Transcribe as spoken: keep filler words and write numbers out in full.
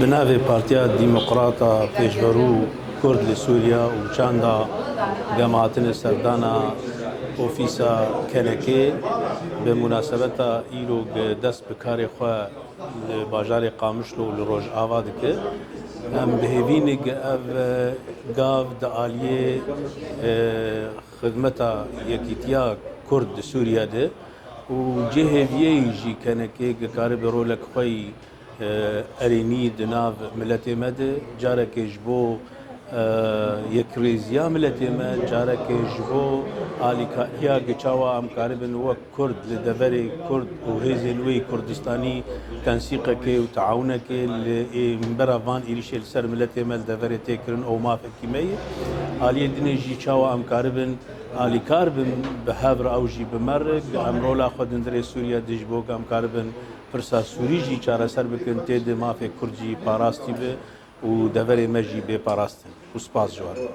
Bi navê Partiya Demokrata Pêşverû Kurd li Sûriye û çanda gem hatine serdana ofîsa K N K'ê, bi munasebeta îro dest bi karê xwe li bajarê Qamişlo û li Rojava dike. Em bi hêvî ne ev gav di aliyê, e, xidmeta yekîtiya Kurd di Sûriye de û cihê viyeyî jî K N K dikaribe rolek xwe yî, e, erênî di nav miletê me de, carekê ji bo, e, yekrêziya miletê me, carekê ji bo alîkariya gi çawa em karibin wek Kurd li deverê Kurd û hêzên wê yî Kurdistanî tensîqekê û teawunekê li ê min bera van êrîşê li ser miletê me li deverê tê kirin ew mafekî me ye. Aliyê dinê jî çawa em karibin alîkar bin bi hev re ew jî bi me re, em rola xwe di hundirê Sûriye de ji bo ku em karibin pirsa Sûrî jî çareser bikin, tê de mafê Kurd jî parastî be û deverê me jî bê parastin. Û spas ji we re.